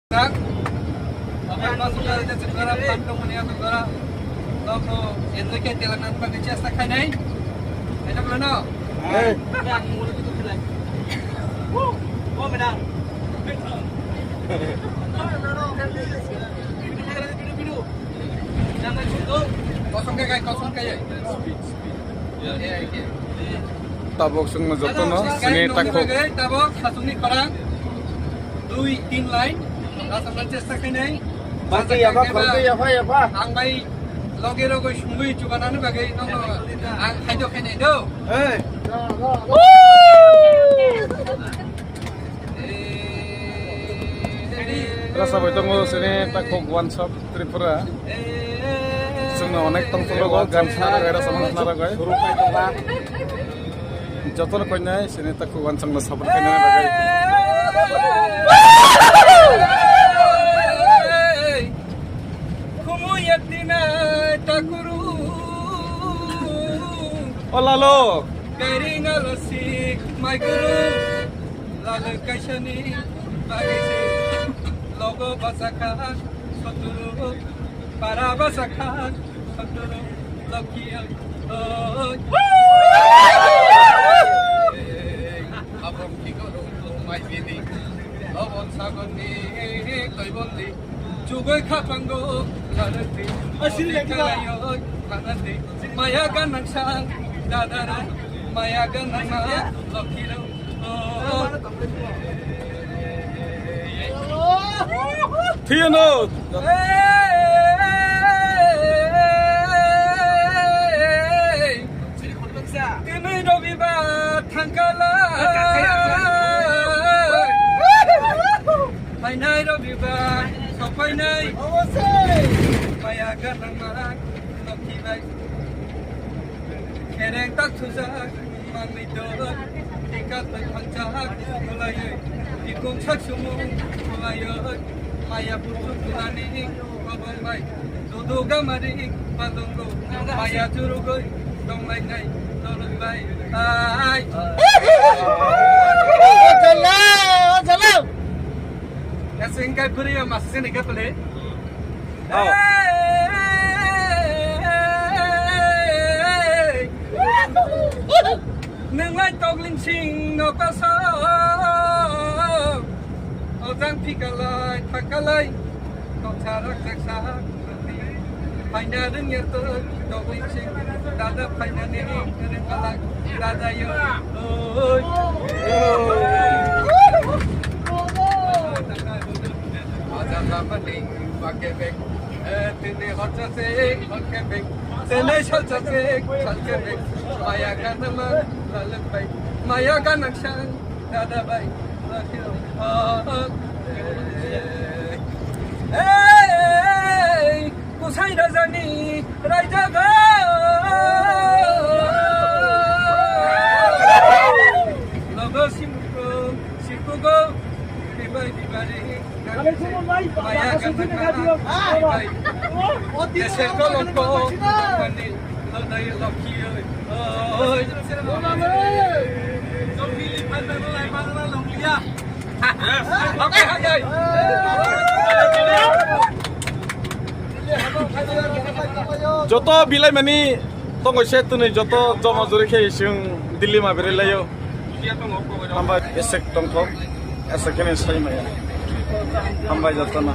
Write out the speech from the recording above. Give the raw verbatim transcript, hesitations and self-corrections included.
Open masuk dari Jepara, Pantong mania tu bara. Toko enjoy ke jalan nampak ke chesta khai nai. Enak mana? Hey. Yang mulu tu tu lai. Wo, wo menang. Kosong kai, kosong kai. Tabok sungno jotono sini takhuk. Tabok sasungni khorang dui tin line. Rasa chesta khainai. Bangke yaba, bangke yaba, yaba. Ang bai loge rogo sungwi chubanani bagwi nokno ang khaido khainai do. Hey. Rasa bai tongo sini takhuk wansok Tripura. Sungno onek tong tong rogo, gamsa rogo, era samang sna rogo. Jotono koinai sini takhuk wansokno support khainani bagwi. Kumu yaktina takuru. O lalo. Kairing alasik maiguru. Lalo kaisani bagwi se. Logo basakha soturu. Para basakha soturu. Lokhi oi. Abong kiko rung rung mai bini. Lobon sagonni toibonni. Chugoi khapango, asiri lagi ba. Maya ganang sang, dadara, maya ganang ma, lokiro. Thiyano. Tini robibar thangkala. Phainai robibar sophainai. Maya ganang ma lokhi bai. Kereng tak thujak manwi dor. Tingkat bai phanchak mulaioi. Ikung sak sumung mulaioi. Maya butu tulani kobong bai. Dudu gamari balongo maya jurugoi donglainai toroi bai ai. O jala, o jala. Kasing kai puri ya masini ka pele. Oh. Hey. Nang lai tokling sing no kaso. Ojang phikalai thakalai. Toksa rak jaksa. Phaina rwngya to tokling sing. Dada phaina ni rwngkhalak. Dada yo. Oi. Ojang lamani bakebek. Tene horchasek, horkebek. Tene salchasek, salkebek. Maya ganama, lalekbai. Maya ganang sang, dadabai. Hey, kusai rajani, raja go. Logo simuko, sikugo, dibai dibari. Joto bilai mani tongo se twnwi joto joma jori khe chwng Delhi ma berai laio. Hambai esek tongthok, esek khe sai maya. Hambai jotono.